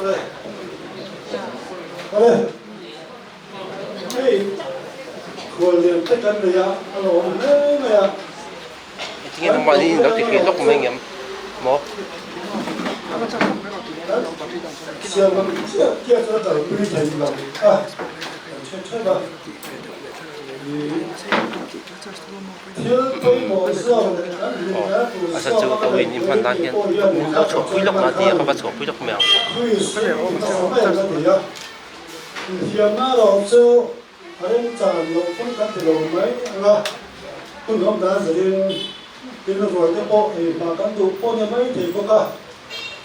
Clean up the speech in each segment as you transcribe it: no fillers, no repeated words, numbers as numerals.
Ale. Ale. Hei khuallian te kan nei a, a lawm hle mai a. Tinge nangmah ni in lo ti hrih lawk mai ngem maw? Siam ang chiah chiah chu a kalpui thei lo a, kan hre theuh a. Thil pawimawh zawk leh kan hlimna tur A sa chu zawk ka a win in hman nan hian pawh hian min lo chhuahpui lawk a tia ka va chhuahpui lawk mai ang. Quiz hi a awm em a ti a, infiamna erawh chu a remchan loh pawn kan ti lo mai ang a, hun awm dan zerin tin rual te pawh ei hma kan duh pawh ni mai thei bawk a,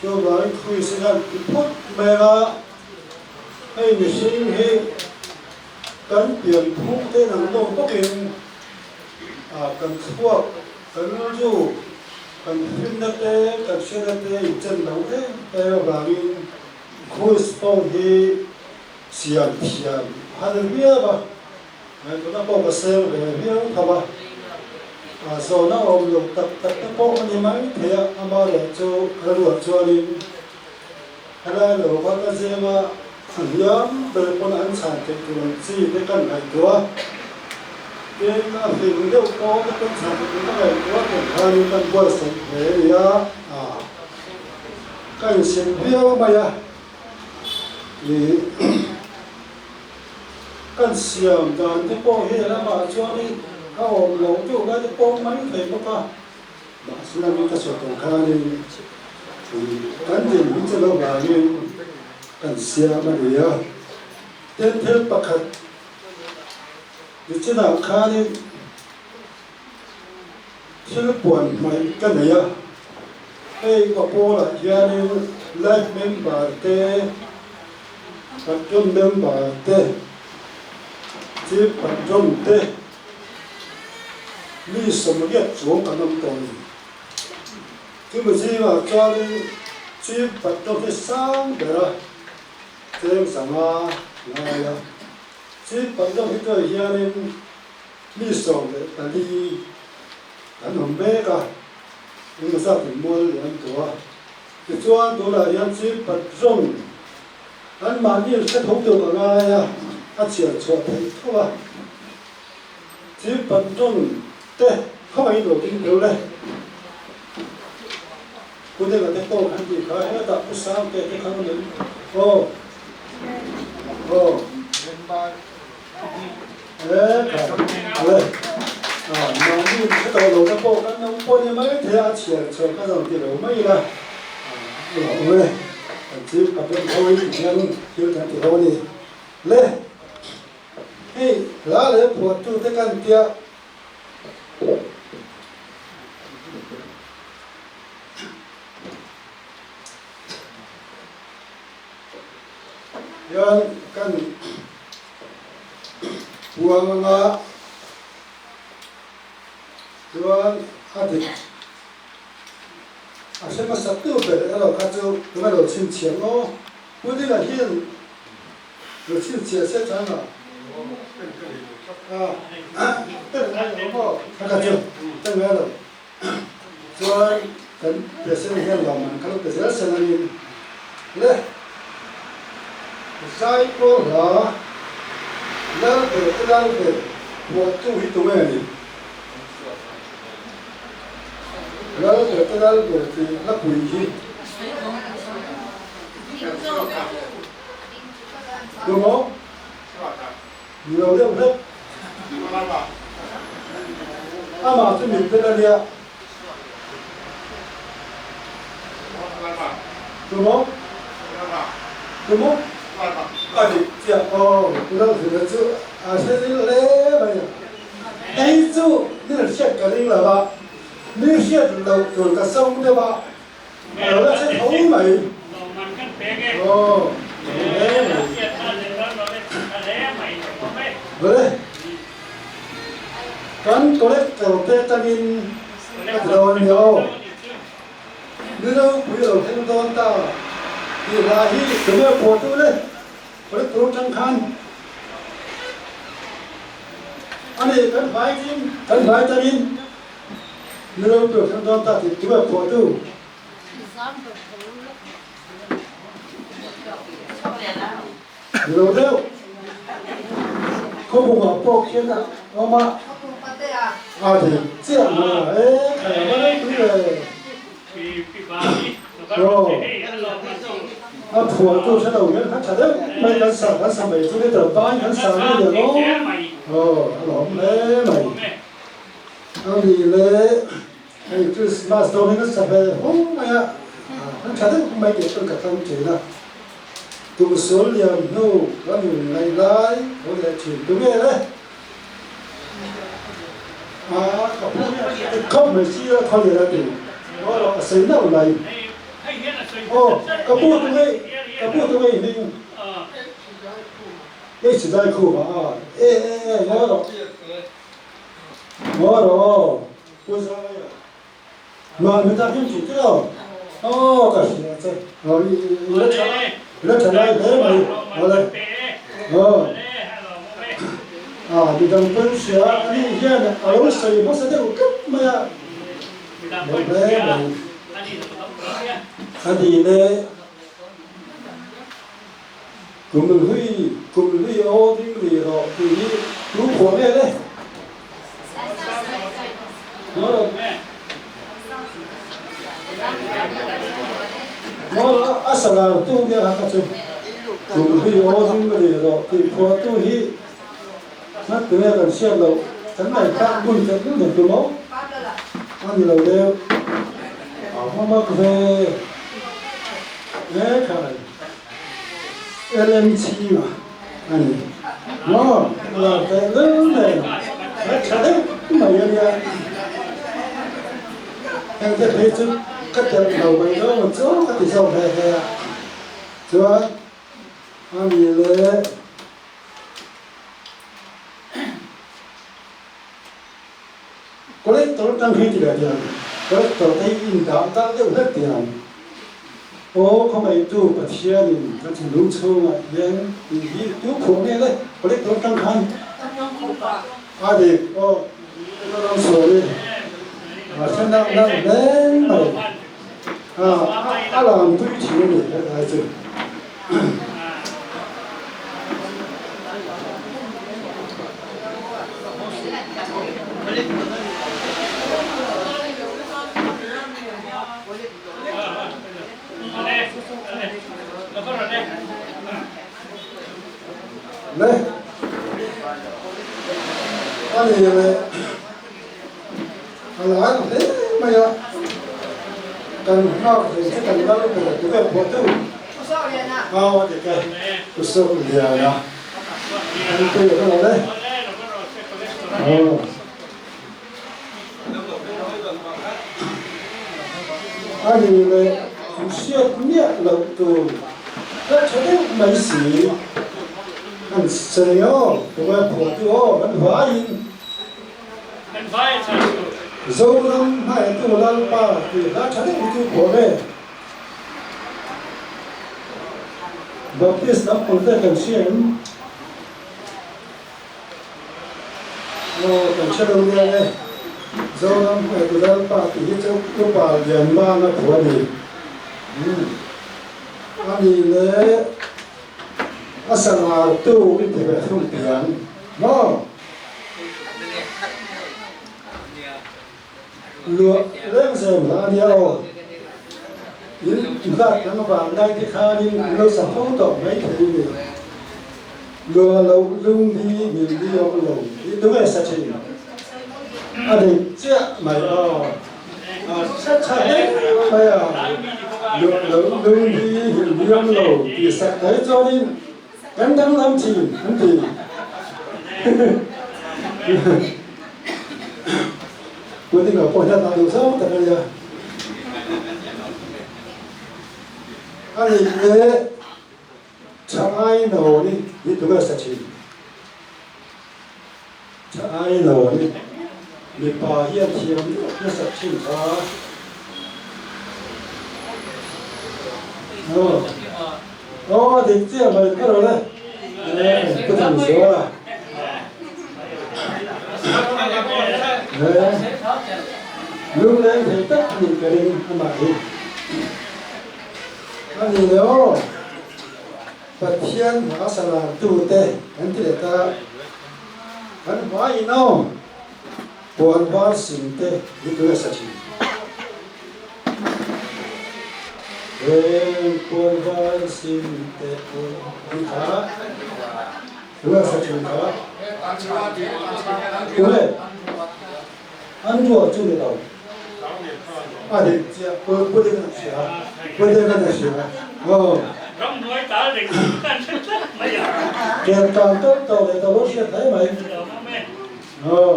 chuvangin quiz hi kan ti phawt mai ang a, hei mihring hi Kan pian phung te nang dawk bawkin kan thluak, kan rilru, kan hlimna te, kan hriatna te inchen lo em em avangin Cruise pawh hi siam thiam a han viau a, ngaihtuahna pawh ka seng ve viau tho a, zawhna awm lo tak tak te pawh a ni mai thei a, amaherawh chu ka ruah chuanin Helai lo kha ka zeng a, a hliam ber pawn an chhan theih tur ang chi te kan ngaihtuah a, tin a hlim deuh pawh te kan chhan theih tur ka ngaihtuah ken khanin kan buatsaih hle a ni a, ka insit viau mai a, ih kan siam dan te pawh hi lamah chuanin a awm loh deuh lai te pawh mai thei bawk a. Mahse lami ka sawi tawh khanin kan dinhmun che lo vangin kan siam a ni a. Tin thil pakhat ni chinah khanin thil puan hmaih ka nei a, hei ka pawlah hianin life member te, patron member te, chief patron te, Mi 80 chuang kan awm tawh a ni. Chumi zingah chuanin Chief Patron hi sang bera cheng 500 ngai a. Chief Patron hi chuan hianin mi 14 kan awm mek a, engemaw zat in mual liam tawh a. Tichuan tunah hian Chief Patron anmahni hre tho tur ka ngai a, a chhiar chhuah theih tho a. Chief Patron te khawngaih lo ding deuh le. Pu Denga te pawh kan tih kha hetah Pu Sangte te kha an awm aw. Aw. E kha le. Ah mahni hre tawh lo te pawh kan awm pawh ni mai thei a, a chhiar chhuah kha zawng ti lo mai ila. Ah a lo awm e. Kan Chief Patron ho hi tihian thil kan ti ho a ni. Le. Hei hla leh phuahtute kan tia. Hian kan puang anga chuan a dik a hre hmasa tu ber erawh kha chu tuna lo chhinchhiah maw? Pu Dila hian Lo chhinchhiah se chang a. Pen ngai lo maw? A ka chu pen ngai lo. Chuan kan president hian lawmman kha lo pe zel sen angin le zai pawl hla lal ber te lal ber phuahtu hi tunge ni? Lal ber te lal ber tih hlapui hi. Tumaw? Ni lo deuh hlek. Amah chu min tel a nia. Tumaw? Tumaw? A dik chiah. Aw, Lalhluna chu a hre zil hle mai a. Kei chu mi hriat ka ring lo a, mi hriat loh tur ka sawm deuh a. A lo la che tho mai. Aw, hle mai. Kan collector te atangin a ti dawn a nia aw. Ni ropui a lo thleng dawn ta tih hla hi tunge phuahtu le collector atang khan a ni kan hmai tin kan hmai tangin Ni lo tur thleng dawn ta tih tu a phuahtu. Ni lo deuh. Khawbungah pawh khian a awm a. A dik chiah mai a. E khai a va ropui ve. Aw. A phuahtu hre lo hian khan tha deuh mai kan sa kan sa mai chu liter bai kan sa mai lian aw. Aw a lawm hle mai. A ni le. Hei Christmas dawn hi nasa ve hu mai a, kan tha deuh mai tih chu ka tlang thin a. Kum sul lian hnu kan in ngaih lai tho leh thin tu nge le? A ka pu hian i khawp mai si a tho leh a ti. Aw rawh a sei nauh mai. Aw ka pu tu nge ka pu tu nge i hming? Hei chidai khum a a e e e ngaw rawh. Ngaw rawh aw. Pu Zaia, Mah mi tak in ti tilo? Aw ka hria che. Aw i la tha i la tha lai hle mai. Awle. Aw. A mi dang pawn hria a nih hian a lo sawi hmasa deuh tlat mai a. Lo hle mai. A ni le. Kum hlui kum hlui aw ding ri rawh tih hi tu phuah nge le? A salar tu nge kha ka chu kum hlui aw ding ri rawh tih phuah tu hi hlat tu nge kan hriat loh kan ngaihthak hmun teh hlul nen tu maw? A ni lo deuh. A hma mak ve e khai. LMC a a ni maw? Lar teh lul nen a tha deuh mai a nia. Heng te phei chu ka telh lo mai dawn ang chu ka ti zawk he he a. Chuan a ni le Collector tang hi ti leh tiang collector te hi in dah dal deuh hlek tiang aw khawngaihtu Pathianin kan thinlung chhungah hian in hi tu phuah nge le collector tang khan a dik aw ram sawi a hre nak nak hle mai a a lam tui thin a ni helai chu. Le a ni le a lai hle mai a kan nghak ve che kan lal ber tu ve pawh tu au a dik e Pu Sawkliana an pui a lo le aw. A ni leh an hriat miah loh tur ka tha deuh mai si. An sawi aw, tunge phuahtu aw kan vaiin. Zoram hmaitu Lalpa tih hla tha deuh hi chu phuah ve. Baptist lampang te kan hria em? Aw kan hre lo nia e. Zoram hmeitu Lalpa tih hi chu Upa Lianmana thu a ni. Umm. A ni le a sangartu i ti ve thung piang maw? Luah reng zel hla a nia aw. In hlat kan vang lai te khanin in lo sa fo tawh mai thei ni. Luah loh lung hi hmil li awm lo hi tu nge sa thin? A dik chiah mai aw. A tha tha hle mai a. Luah loh lung hi hmil li awm lo tih sak mai chuanin kan danglam thin an ti. Pudding ah pawh hian a duh zawng tak a nia. A nih leh tha ai no ni hi tu nge sa thin? Tha ai no ni mipa hian thiam deuh nasa thin kha. Aw aw dik chiah mai ka rawh le. Pu Thanzuala. Lungleng thei tak a nih ka ring amah hi. A ni le aw. Pathian hna salartute kan ti leh ta. Kan hmaiin aw puan var sin te hi tui a sa thin. Heng puan var sin te hi kha tui a sa thin kha. Tunge an ruah chu ni lo. A dik chiah pu pu ding a hria pu ding a hria aw. Ken tan tawp tawh leh tawh lo hriat hle mai aw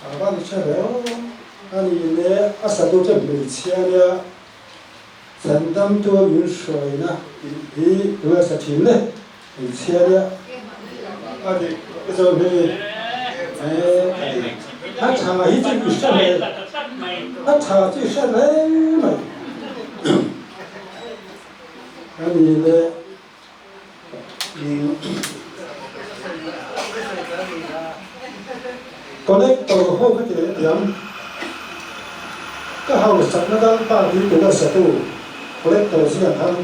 a van hre ve aw a ni le a satu chu hmeichhia nia Chhandamtu min hruaina tih hi tunge sa thin le hmeichhia nia a dik ka zawh hi a tha hi chu i hre hle a tha chu i hre hle mai a ni le Connector ho ka ti leh thiam. Ka hausakna dal pa tih tur a satu collector zia khan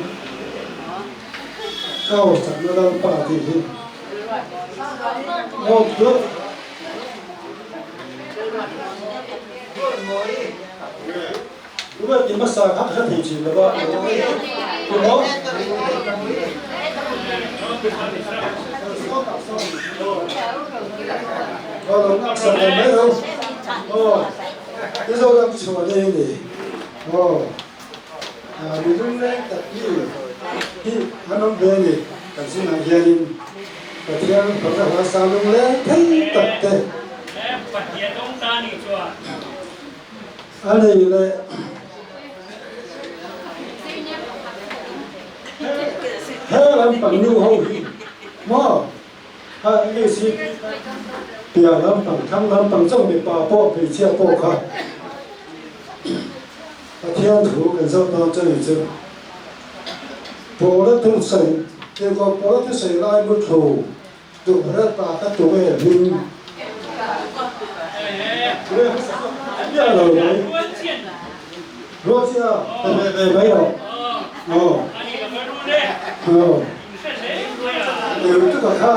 ka hausakna dal pa tih hi aw tluah. Tunge ti hmasa kha ka hre thei thin lo va, tumaw? Aw lo ngak sak lo mai lo. Aw, i Zoram chhuah nei ni. Aw, mi lungleng tak hi hi an awm ve ni kan zingah hianin Pathian fakna hla sa lungleng thei tak te. A nei leh he lampang nu ho hi maw ha English hi piah lampang thlang lampang chauh mipa pawh hmeichhia pawh kha Pathian thu kan zoh dawn chu ni chu Pawla thusawi tirhkoh Pawla thusawi lai mu thu Duhrat ah ka tum e hming. Miah lo mai. Ruatia pe ve ve mai lo. Aw. Aw. Eng tuk a kha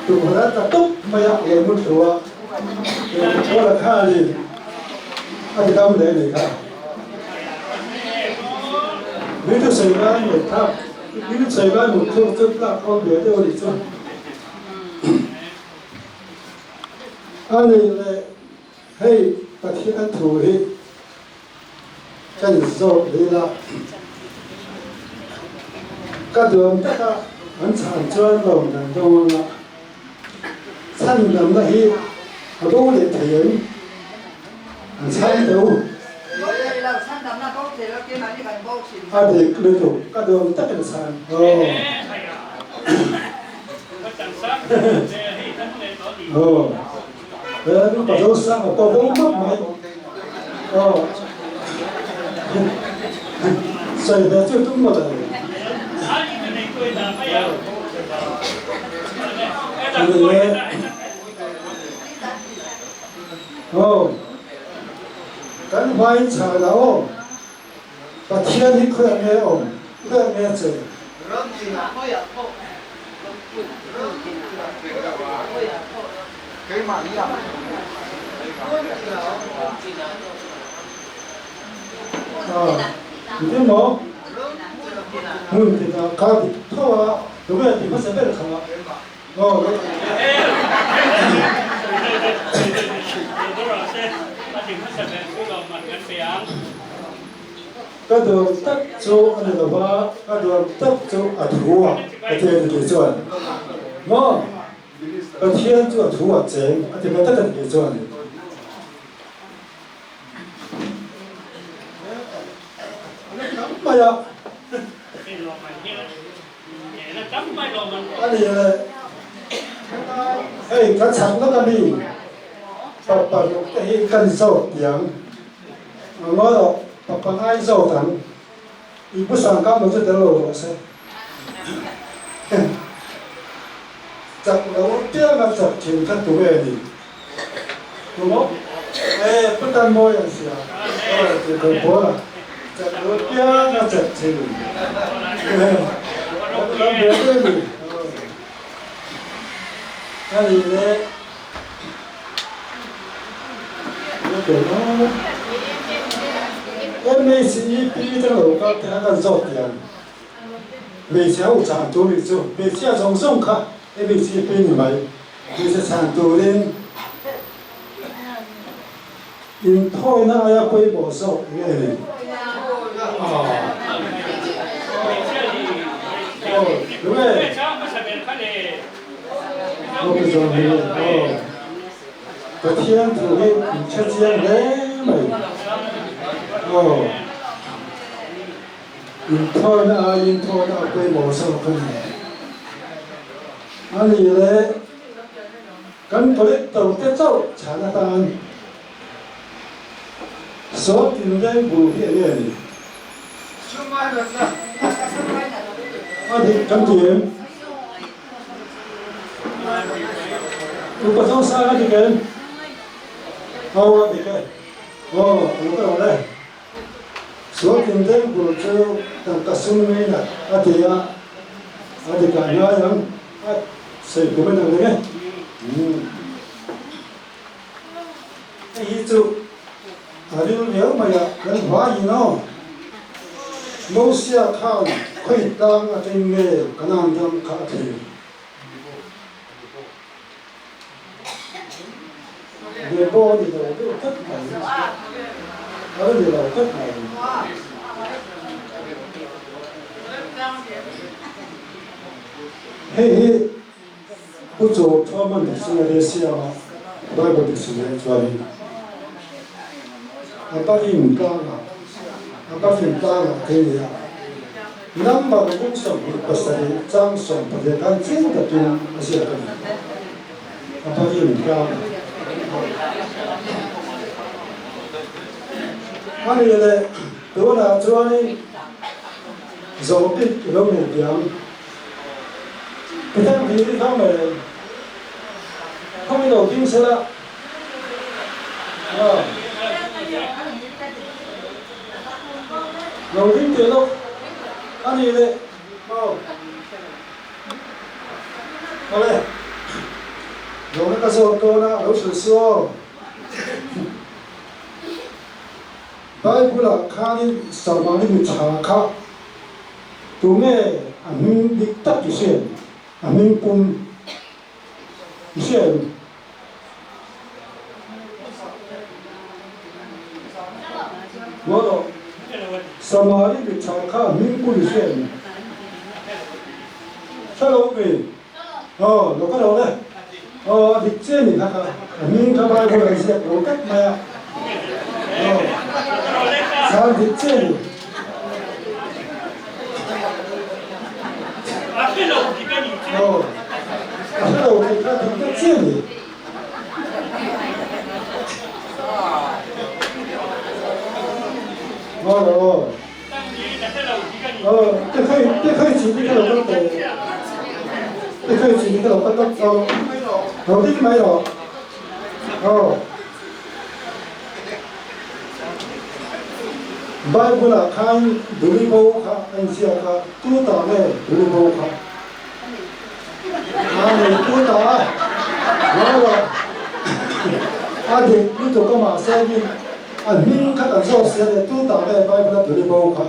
Duhrat a tup mai a lo mu thu a. Ruala khanin a ti dam leh a nih kha. Mi thusawi lai ngaihthlak Mi thusawi lai mut thluk chu tlak khawl ve deuh a nih chu. A nih leh hei Pathian thu hi ka inzawt leh a, ka duam taka an chhan chuan lawm dan dawn a, chhan damna hi a bo leh thei em? An chhan teh u. A dik lutuk, ka duam takin chhan. Aw. Aw. He pa zo sang a pawh bo map mai. Aw. Sawi ve chu tum mawle. Ani le. Aw, kan hmain chhah la aw, Pathian hi khawiah nge a awm, khawiah nge a cheng? Aw, engtin maw? Hmun tinah kha dik tho a, tunge ti hmasa ber kha? Ka duam tak chu a ni lo va, ka duam tak chu a thu a, a ti a ni tih chuan maw Pathian chu a thu a cheng a ti ve tlat a ni tih chuan. Mai a. A ni le, hei ka chak lawk a mi, papa ruk te hi kan zawt tiang, a ngawi rawh, papa ngai zawt ang, i pu Sangkam lo chu tel lo rawh se. Chak lo piang a chak thin kha tu nge ni? Tu maw? E, pu Tanmawi an sia, aw ti tho pawl a, chak lo piang a chak thin. ve ve ni. A ni le. MACEP te lo kal te kha kan zawt tiang. Hmeichhe ho chhan tur nih chu hmeichhia zawng zawng kha MACEP ni mai. Hmeichhe chhan turin inthawina aia pawimawh zawk nge ni? Aw, tunge? Pathian thu hi in hre chiang hle mai. Aw, inthawina aiin thawina a pawimawh zawk a ni. A ni le, kan collector te chauh chhan atan sawn tinreng bul hi enge a ni? A dik kan ti em? Upa Zosanga a dik em? Aw a dik e. Aw a lo ka rawn e. Sual tinreng bul chu tangka sum ngei nat a ti a, a dik ah ngai ang a sawi kum en ang ding e. Hei hi chu a ril riau mai a, kan hmaiin aw. Mosia khan khawi tlang atang nge Kanaan ram kha a thlir? Nebo a ni lo deuh tlat mai. A la ni lo tlat mai. Hei hi Pu Chaw Thuaman Dictionary a siam a, Bible Dictionary chuanin a parim tlangah a parim tlangah te ni a, number bung 27 chang 18 khan chiang takin a ziak a ni. A parim tlangah. A ni leh tunah chuanin zawhbik i lo nei diam. Pathian hi i hlau mai em? Khawng i lo ding sela. Lo ding teh lawk a ni le. Aw. Awle. Zawhna ka zawt dawn a, lo hrilh su aw. Bible ah khanin Samari mi tha kha Tunge a hming dik tak i hria em? A hming pum i hria em? Maw? Samari mitha kha a hming pum i hria em? Hre lo mi? Aw, lo ka lo le. Aw, a dik che ni kha kha. A hming kha Bible an ziak lo tlat mai a. Aw, chhan dik che ni. Aw, a hre lo tih kha dik tlat che ni. Aw, aw. Bible ah khan duli bo kha a inziak a, tu ta nge duli bo kha? A nei tu ta a, a dik lutuk a mahse A hming kha kan zawk sia leh tu tak nge Bible a tuli bo kha?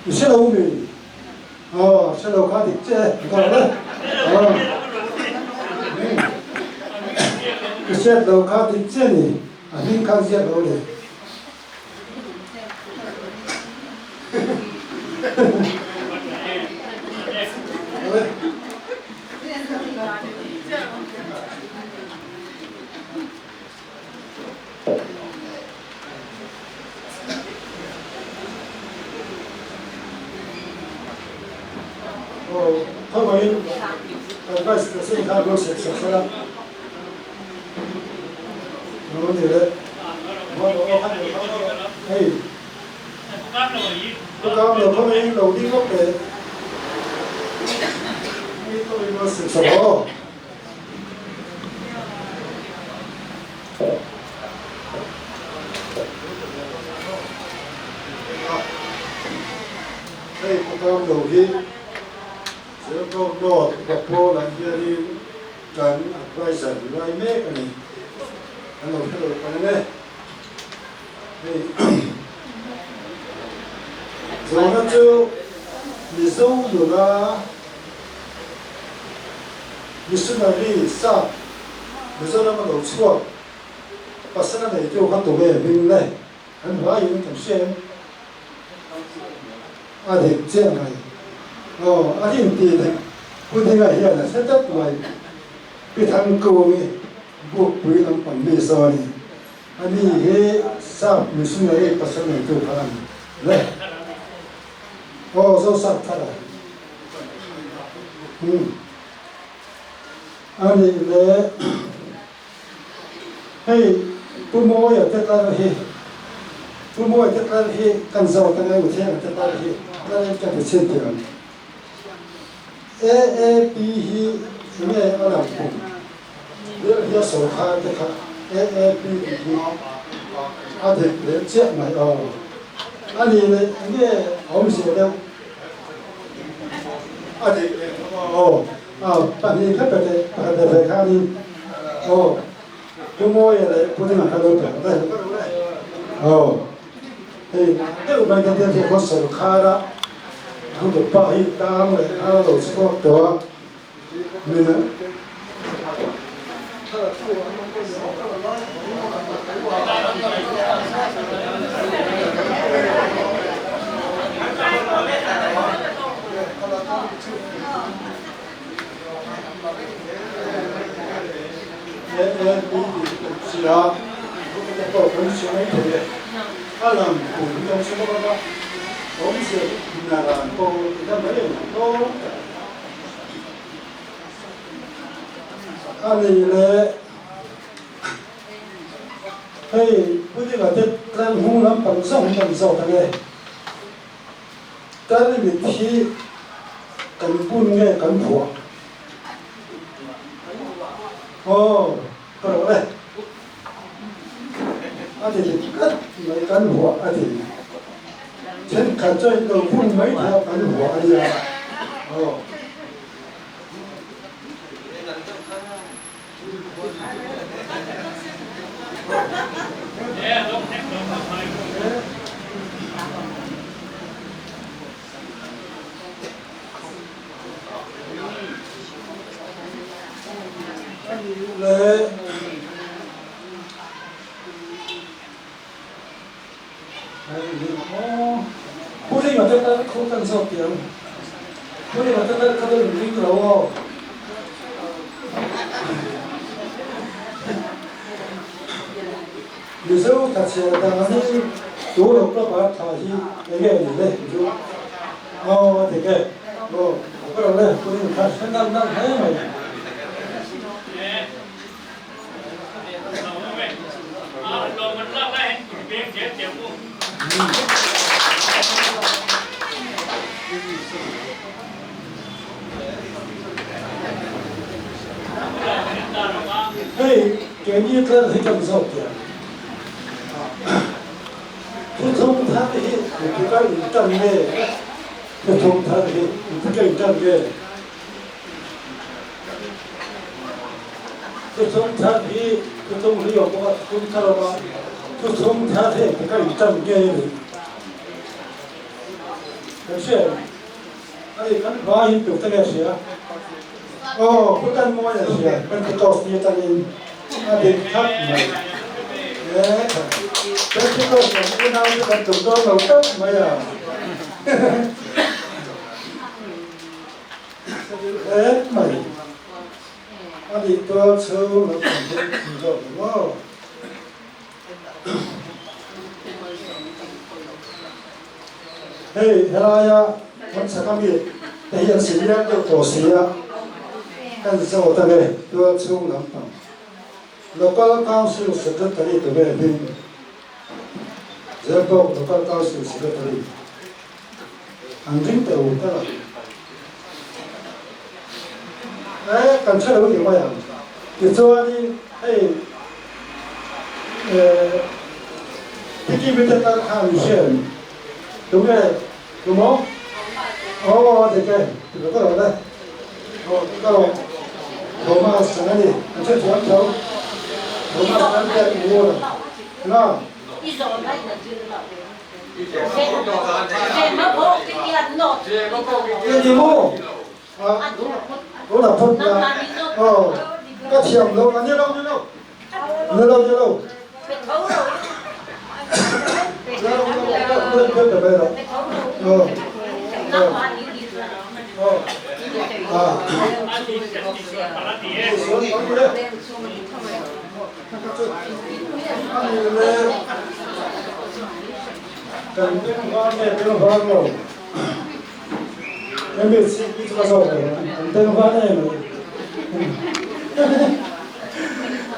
I hre lo mi? Aw, hre lo kha dik che e, ka le. Aw. I hriat lo kha dik che ni, a hming kha ziak lo le. Khawngaihin kan Vice President kha lo sek sak sela. Lo ni le. Hei. Ka kam lo khawngaihin lo ding lawk teh. Hei khawngaihin lo sek sak aw. Hei pakam lo hi Zirtawp North Upa Pawl-ah hianin kan adviser lai mek a ni. Kan lo hre lo palh ang e. Hei zawhna chu Mizo nula missionary sap Mizoram a lo chhuak pasal a neitu kha tunge hming le? Kan hlaiin kan hria em? A dik chiah mai. Aw, a rin tih dik Pu Dinga hian a hre tlat mai. Pi Thangkungi Bukpui lampang mi zaw a ni. Ani hi Sap missionary pasal neitu kha a ni le. Aw, Zosap thar a. Umm. A nih le. Hei Pu Mawia te tlar hi Pu Mawia te tlar hi kan zawt anga u Thianga te tlar hi tlar in ka ti chhin tih ang. AAP hi enge a lang kum vel hi a sawrkhar te kha AAP tih hi a dik leh chiah mai aw. A nih leh enge a awmzia deuh a dik leh tho aw. Pahnih kha pe teh, pakhat ve ve kha a ni. Aw, Pu Mawia leh Pu Dinga kha lo pe ang daih lo. Aw, hei deuh mai kan tia khaw sawrkhar a an pa hi tang leh kha a lo chhuak tawh a, min A ni le, hei Pu Dinga te tlang hnung lampang zawng hi kan zawt ang e. Tarmit hi kan bun nge kan phuah? Aw, ka rawh e. A ti dik tlat mai, kan huah a ti. Thenkhat chuan in lo bun mai thei a, kan huah a nia. Aw. Mizo thatchhiah dan hi tu lo club ah tha hi enge ni le chu aw a dik e aw ka lo le pudding kha hre nalh nalh hle mai. Hei keini tlar hi kan zawk tiang thuthlung thar hi engtikah intan nge thuthlung thar hi engtikah intan nge Thuthlung thar hi thuthlung hlui awm bawk a, thuthlung thar awm a, thuthlung thar hi engtik a intan nge a ni? Kan hria em? Ani kan hma in tuk te nge hria? Aw, Pu Tanmawi a hria, Pentecost ni atangin a dik thlap mai. E, Pentecost lam unau te kan tuk dawn lo tawp mai a. Hle mai. A nih tual chhung lo kan hlim thei zawk lo maw? Hei helaia kan chhak ami te hi an senior deuh tawh si a, kan zawt ange tual chhung lampang Local Council Secretary te ve hming Zirtawk Local Council Secretary An ring teh u ta la. Eh, kan hre lo tih mai ang. Tichuanin hei eh Tiki mite tan khan i hria em? Tunge? Tumaw? Aw dik e, ti ka rawh le. Aw ti ka rawh. Thomas chang a ni, an hre thiam tho. Thomas kan pek ngur na. Eng maw? Tuna phawt na. Aw ka thiam lo a ni lo ni lo. Ni lo ni lo.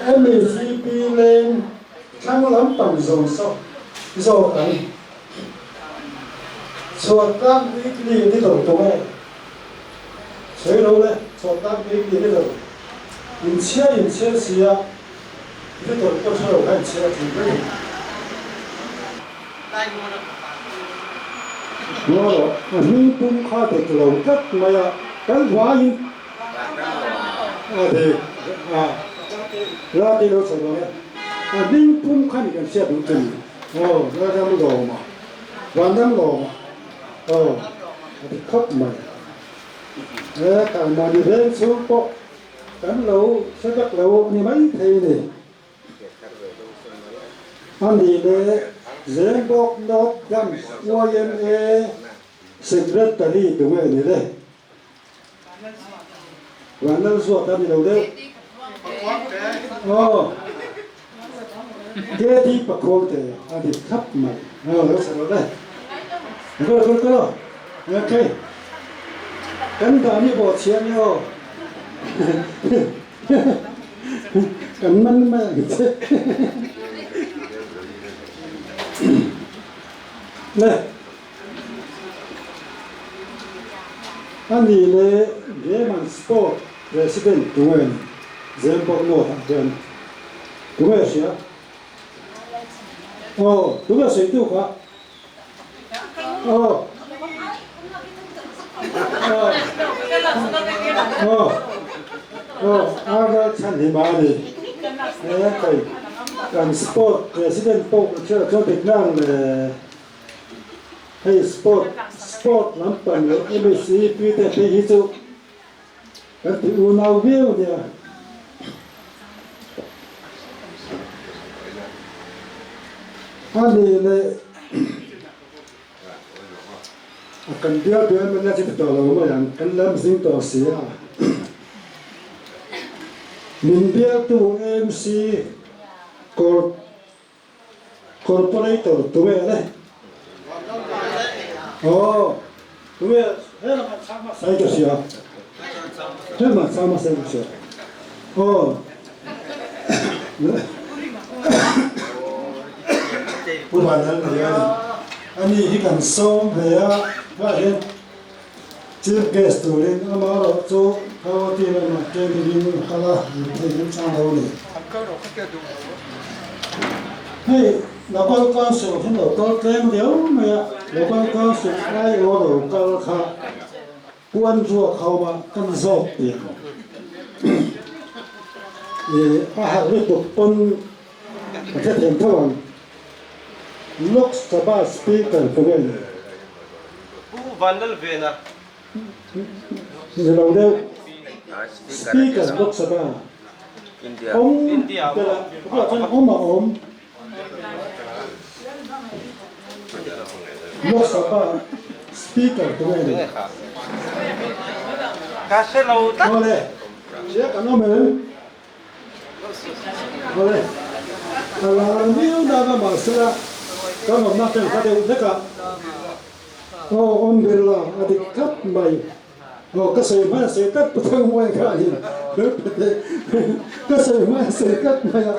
MHCP leng thlang lampang zawng sawk zawk ang. Chhuatlang Weekly ni lo tum e. Sawi lo le, Chhuatlang Weekly ni lo. Inchhiar inchhiar sia, editor pawh hre lo kha inchhiar a tling vek ang. Ngaw a hming pum kha dik lo tlat mai a, kan vaiin a dik a, la ti lo chho dawn e, a hming pum kha ni kan hriat duh chu ni, aw Lalram lawma, Vanram lawma, aw a dik khawp mai, he Kalmani veng chhung pawh kan lo hre vek lo a ni maithei ni. A nih leh Zembawk North Branch yma Secretary tu nge ni le? Vanlalzuat a ni lo deuh. Aw, KD Pakhuangte a ni thlap mai. Aw, lo sa rawh le. Kal kal kal aw. Okay. Kan dah ni bawh chhia ni aw. Kan man mai ang che. Le. Ani le Game and Sport President tunge ni Zembawk North ah hian tunge hria? Aw, tunge sawitu kha? Aw. Aw. Aw, Arnold Chhanhima a ni. He kai kan sport president pawh ka hriat chuan dik nan le hei sport sport lampang leh MSCP te phei hi chu kan ti unau viau nia. A ni leh a kan bial bial mai la chi ti tawh lo mai ang kan lam zing tawh si a. Min bialtu AMC Corporator tunge le? Aw, tunge he lamah chhang hmasa in ka hria. He lamah chhang hmasa in ka hria. Aw. Pu Vanlal nei a ni. Ani hi kan sawm ve a, tlaiah hian Chief Guest turin amaherawh chu Guwahati lamah training in a kal a, thei in chang lo a ni. Hei Local Council hi lo kal tlem riau mai a, Local Council aiawh lo kal kha puan ruak ho a kan zawk tih ang. Ih a harh lutuk pawn ka hrethiam tho ang. Lok Sabha Speaker tu nge ni? Pu Vanlalvena. Ni lo deuh. Speaker Lok Sabha. Awm bela bulah chuan awm a awm. Lok Sabha Speaker tu nge ni? Ka hre lo tlat. Awle, hria kan awm em? Awle, a lar miau dan a mahsela kan awmna pen kha deuh hlek a, aw Om Birla a dik tlat mai, aw ka sawi hmai a sawi tlat Pathian huai kha a ni ka sawi hmai a sawi tlat mai a,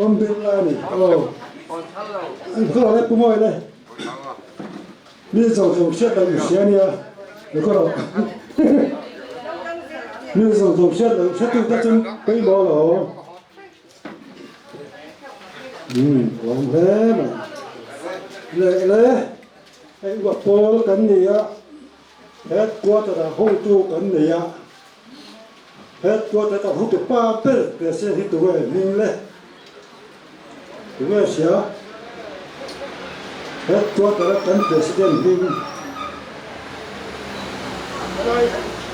Om Birla a ni, aw ka rawh le Pu Mawi le, Mi zawng zawng hriat loh i hria nia, ka rawh. Mi zawng zawng hriat loh hretu te chu pawimawh lo. Umm, awm hle mai. Leh le, hei uah pawl kan ni a. Headquarter-ah hotu kan nei a, Headquarter kan hotu pa ber President hi tunge hming le? Tunge hria? Headquarter-a kan President hming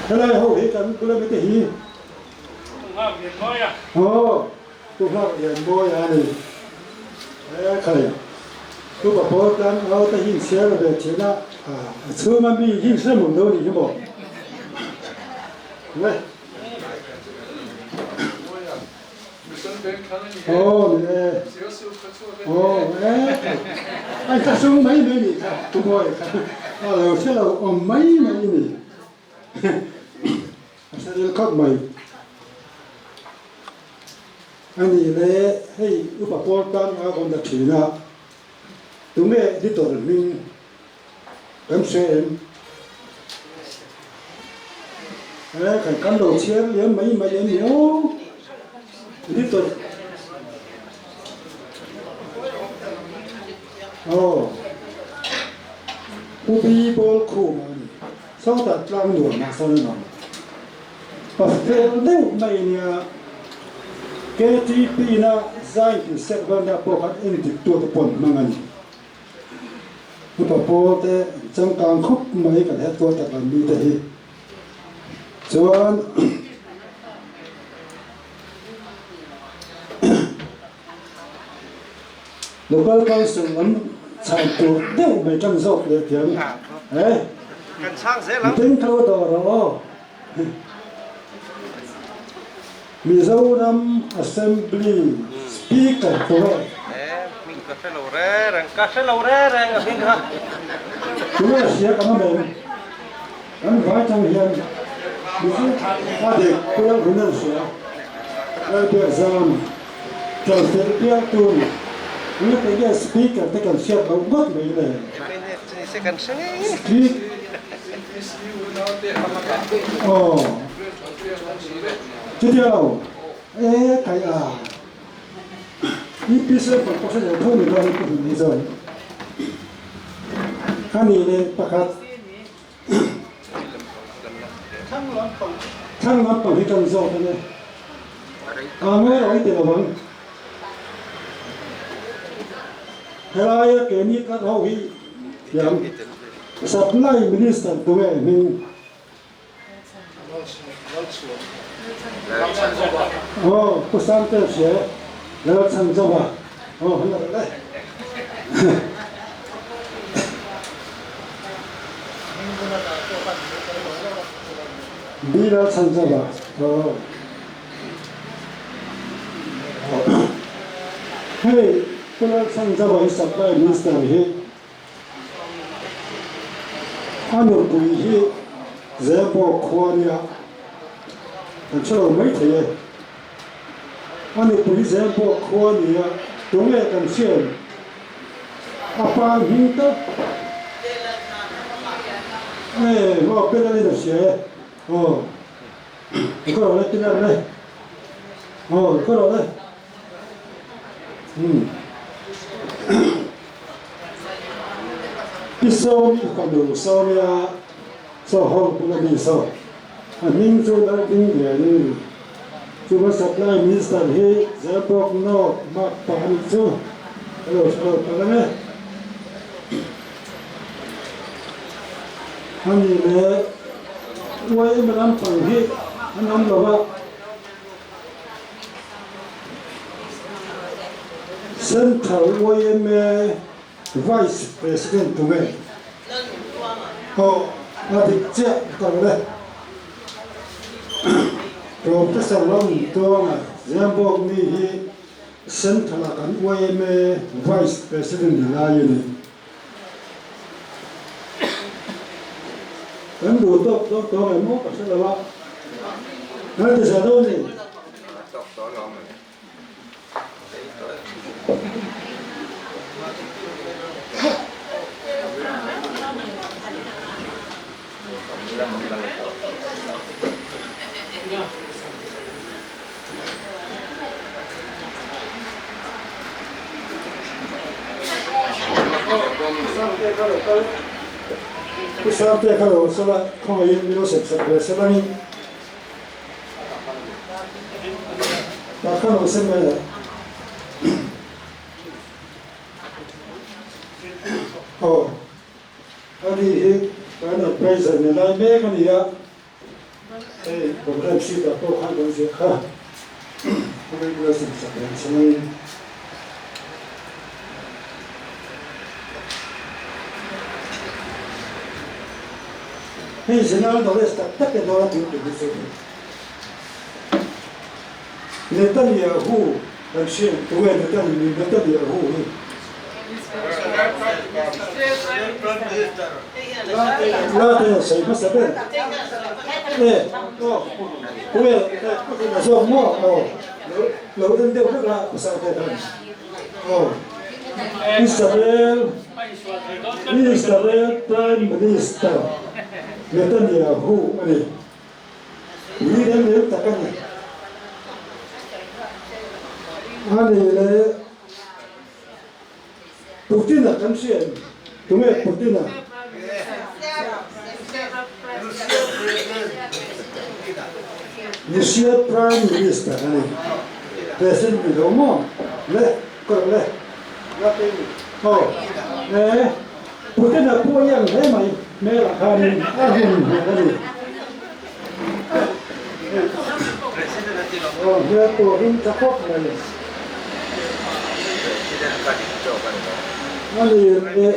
helai ho hi kan bula mite hi Aw, Pu Nghak Lianmawia a ni. He khai, Pu Papaw tan au te hi inchhiar ve thin a, a chhunga mi hi hre mawm lo ni hi maw? Le. Aw ni e. Aw e. Ai ka sung mai mai ni kha, Pu Mawia kha. A lo hre lo awm mai mai ni. A hre ril khawp mai. A nih le, hei upa pawl tan a awm ta thin a, tunge editor hming kan hre em? E, kan kan lo chhiar liam mai mai em ni aw? Editor Aw, Pu Bi Pawl Khuma a ni. Sawtah tlang nuam ah sawn an awm. Pa fel deuh mai nia KTP na zai tih sek vanda pawh khan en dik tu te pawn hmang a ni. Upa pawl te an changkang khawp mai kan headquarter lam mi te hi. Chuan Local Council lam chhan tur deuh mai tang zawk leh tiang e. Kan chhang zel ang. Miten kho dawh rawh aw. Mizoram Assembly Speaker tur e. Hming ka hre lo re reng, ka hre lo re reng a hming kha. Tunge hria kan awm em? Kan vai tang hian Mizo a dik kual hun an hria. Lalbiak zam tlawmtel pial tur nge nge Speaker te kan hriat loh ngawt mai le? Speak Aw chutia lo e kai a EPC pawh pawh hre lo tho ni dawn in ka hmu mai zawng a ni leh pakhat. Thlang lampang hi kan zawk a ni. A ngawi rawh i ti lo ang. Helaia keini tlat ho hi thiam Supply Minister tunge hming? Aw Pu Sangte hria e, Lalchhanzova. Aw han la le. Bi Lalchhanzova. Aw. Hei Pu Lalchhanzova hi Supply Minister hi A nupui hi Zembawk khua nia kan hre lo mai thei e. A nupui Zembawk khua nia tunge kan hriat a pa hming tak e aw Penalin a hria e aw ka rawh le Penalin e aw ka rawh le. Pi Sawmi fanu Sawmia chaw ho bula mi saw a hming chu Lalhming Lian a ni. Chuma Supply Minister hi Zalbawk North Mark pa a nih chu ka lo hre lo palh ang e. A nih leh YM lampang hi an awm lo a. Central yma Vice President tunge pawh a dik chiah ka lo le. Professor Lalnuntuanga Ziambawk mi hi Central ah kan yma Vice President ni lai a ni. Kan duh tawk tawk tawk em aw ka hre lo a. Kan ti za dawn ni. Pu Sangte kha lo sela khawngaihin min lo sem sak ve selangin tah khan lo sem mai le. Aw, ani hi kan adviser ni lai mek a ni a, hei programme sheet ah pawh khan kan ziah kha, khawngaihin min lo sem sak ve selangin. Hei general knowledge tak tak te dawn a tih tur hi chu Netanyahu kan hriat tunge Netanyahu hi? Late a sawi hmasa ber e aw tunge a zawk maw aw lo en deuh vek la pasal te khan aw Israel Israel Prime Minister Netanyahu a ni. Ui rem rem tak a ni. A ni le Putin-a kan hria em? Tunge Putin-a? Russia Prime Minister a ni. President ni lo maw? Le, ka rawh le. Aw, e, Putin-a pawh i ang hle mai, hmelah khanin a hun hmel a ni. Aw, hmel pawh ring tha khawp mai. A ni le,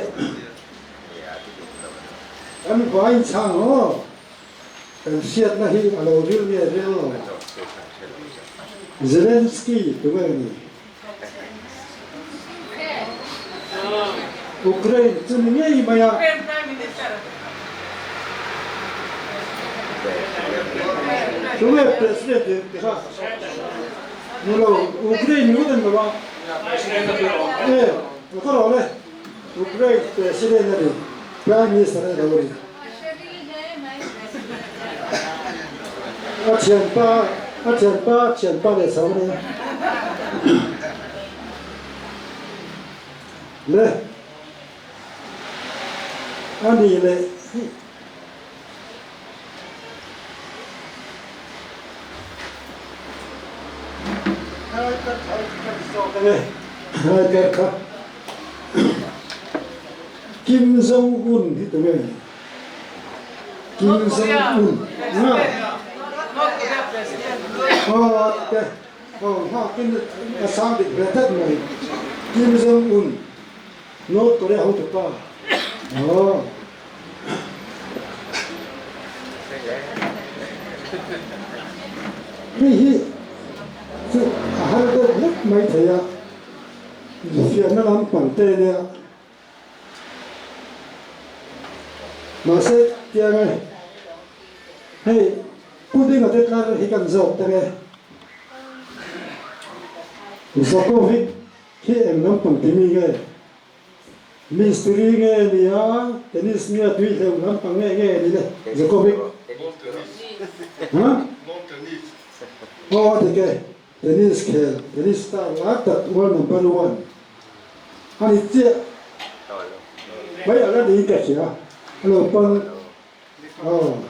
kan vain chhang aw. Kan hriatna hi a lo ril nge ril lo? Zelensky tunge ni? Ukraine chu ni ngei mai a. Tunge President ni ti kha? Ni lo, Ukraine ni ngawt a ni lo a. E, ka rawh le. Ukraine President a ni, Prime Minister a ni lo a ni. A thianpa, a thianpa, thianpa leh chho a nia. Le, a ni leh hi. Hai kar kha. Kim Jong Un hi tunge ni? Kim Jong Un nga aw te aw nghak in a sang dik ve tlat mai Kim Jong Un North Korea hotu pa aw. Hei hi chu a har deuh hlek mai thei a. Infiamna lampang te nia. Mahse tiang e, hei pudding a te tlar hi kan zawk teng e. Djokovic hi eng lampang ti mi nge? Mistiri nge nia, tennis nge tui hleuh lampang nge nge ni le Djokovic? Ha? Aw a dik e. Tennis khel, tennis star lai tak world number one a ni chiah mai a la niin ka hria a lo pan aw.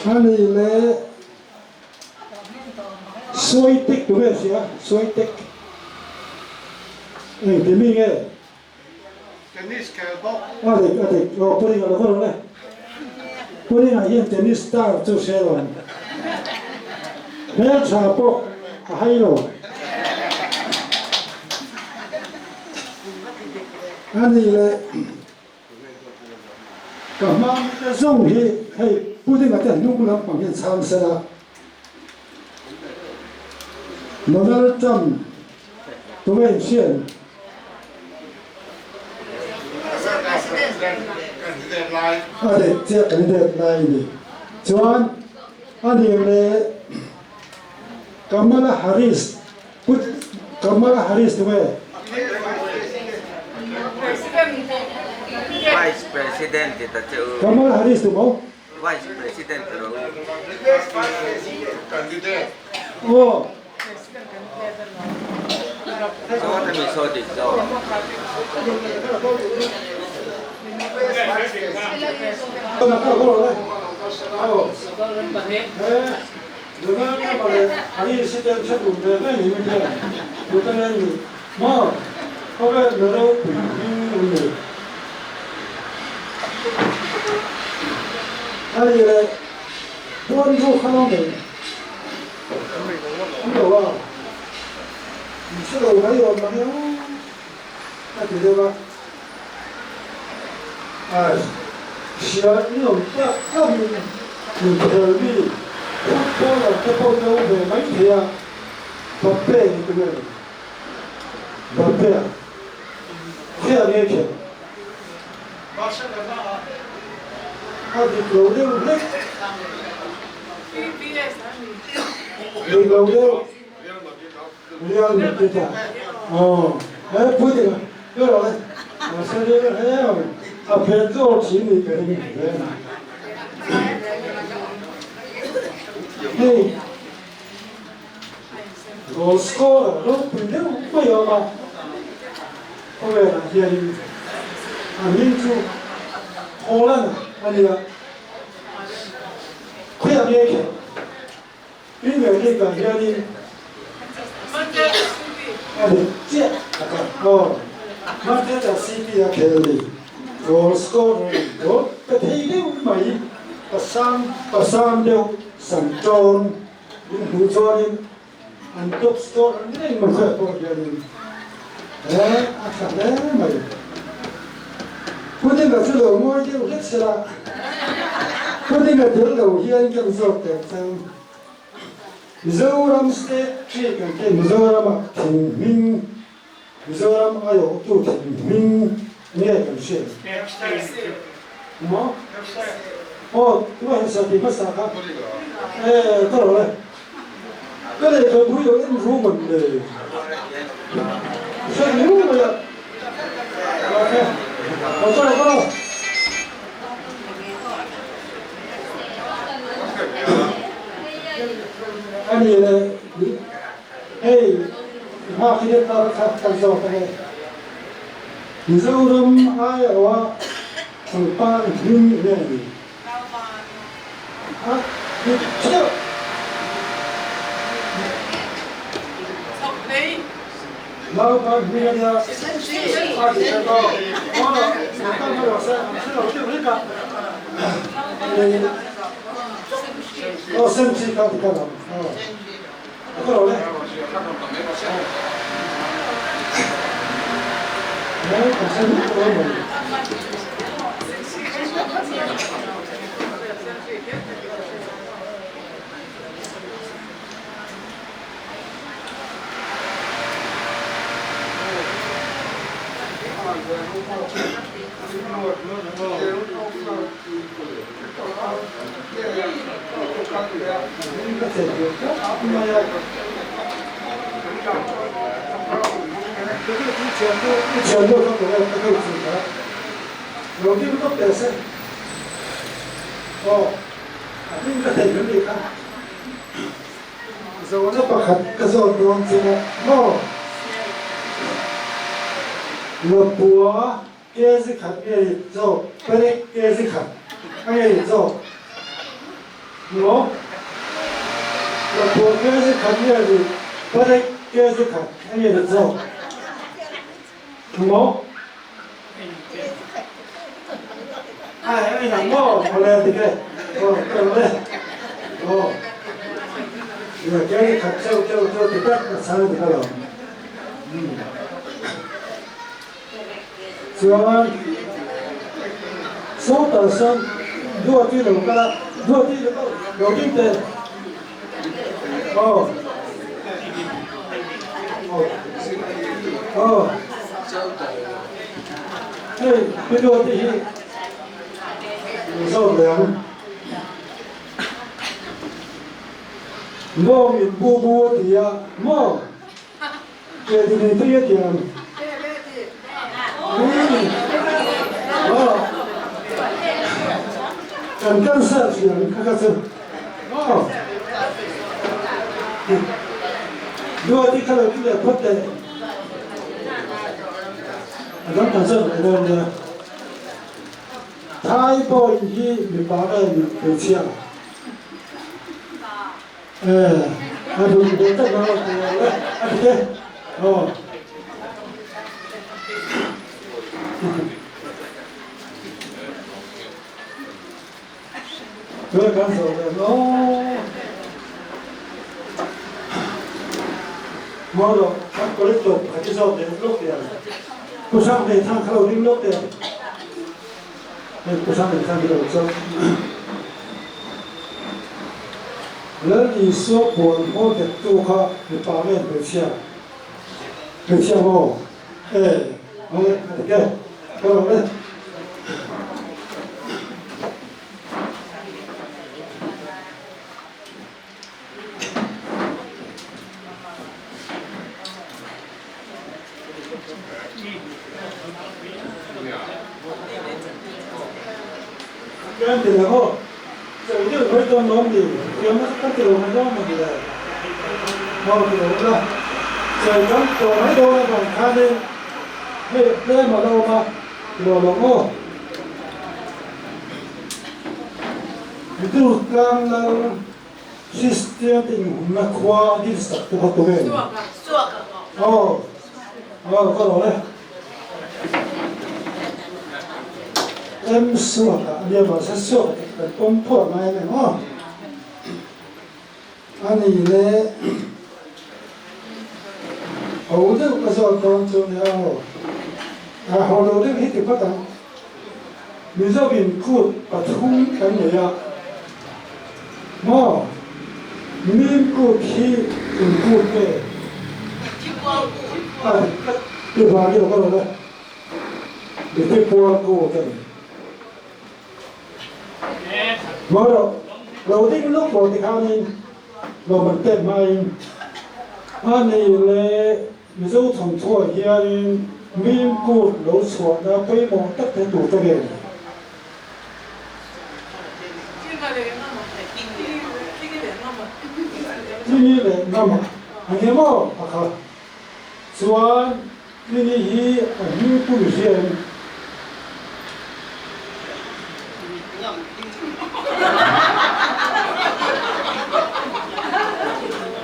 A ni le Swiatek tu nge hria Swiatek engti mi nge? Tennis khel bawk. A dik a dik aw Pu Ringa lo va rawn e. Pu Ringa hian tennis star chu hre lo ang. Hmeltha pawh a hai lo. A ni le ka hma te zawng hi hei Pu Ringa te hnung lampang hian chhang sela. Donald Trump Tunge in hriat? A dik chiah candidate lai a ni. Chuan a nih leh Kamala Harris, Pu Kamala Harris tunge? Vice President ti ta che u. Kamala Harris tu maw? Vice President ti ro. Aw. Goal scorer ropui deuh mai a awm a, khawvelah hianin a hming chu Haaland a ni a, khawiah nge khelh? Premier League ah hianin a dik chiah aw, Manchester City a khel a ni, goal scorer goal pe thei deuh mai, pasang pasang deuh san tawn. In hmuh chuanin an top scorer ngei mai hriat pawh hianin he a tha hle mai. Putin-a chu lo ngawi deuh hlek se la, Putin-a tel lo hian kan zawk teh chang. Mizoram state tree kan tih Mizoram-ah thing hming, Mizoram aiawhtu thing hming nge kan hriat? Maw? Aw, tunah hian sa ti hmasa kha. E, ka lo le. Ka lehkhabu hi lo en ru mawn le. Hre miu mai a. Ok. Aw, ka lo, ka lo. Ani le, hei, hma khi deuh tar kha kan zawk ange. Mizoram aiawha pangpar hming nge ni? A dik theuh. Naupan hming a nia. A dik theuh aw. Aw, tan rawh se, an hre lo deuh hlek a. Aw, senchi kha dik a lam. Aw. Ka che ve tlat mai a. I thiannu kha tunge ka hei chu kha lo ding tawp teh se. Aw a hming ka thei hlim nih kha. Zawhna pakhat ka zawt dawn che a maw? Lapua Kg khat nge i zawk? Perek kg khat a nge i zawk? Maw? Lapua kg khat nge i perek kg khat a nge i zawk? Maw? Ai a inang maw? Awle dik e. Aw ka lo le. Aw. Ia kg khat cheu cheu chu ti tak a chhang dik alawm. Chuan sawtah sawn Duati lo kal a, Duati lo kal lo ding teh aw aw hei pi Duati hi lo zawt leh ang mawng in bu bu a ti a maw. Kan cancer thiam kha kha chu aw Duati kha lo ti leh phawt teh. A dang kan zawt leh dawn nia. Thai pawhin hi mipa nge hmeichhia? Eh, a duh duh tak ang a ti ang e, a ti te. Aw. Tuna kan zawh leh maw? Maw rawh, kan college tawp pakhat hi zawk leh lawk teh ang. Pu Hrang Hlei Thang kha lo ring lawk teh ang. Hei Pu Hrang Hlei Thang hi lo chauh. Lal Isua puan hmawr dektu kha mipa nge hmeichhia? Hmeichhia maw? E, awle, a dik e. Ka rawh le. Kan ti lo aw. Chauh deuh mai dawn lawm ni? Thiamna chu kan ti lo mai dawn maw ni le? Aw ti lo ila. Chauh kan tawh mai dawn avang khanin hei tlem a la awm a, ti lo lawm aw. Mitur tlang lal Kristian te inhumna khua dil sak te kha tu nge ni? Aw, aw ka lo le. Em suak ah ania mahse suak ah kan pawm phuah ngai em em aw. A ni le ho deuh ka zawt dawn chu nia aw. A ho lo deuh hi ti phawt ang. Mizo in kut pathum kan nei a maw? Mim kut hi eng kut nge? A ti vang i lo ka rawn e. Miti pual kut a ni. Maw rawh, lo ding lawk rawh tikhanin lawm an pek hmain a nei leh Mizo thawnthuah hianin mim kut lo chhuahna pawimawh tak te tur te nge ni? Tini leh Ngama a ni maw a kha? Chuan Tini hi a hmingpui hria em?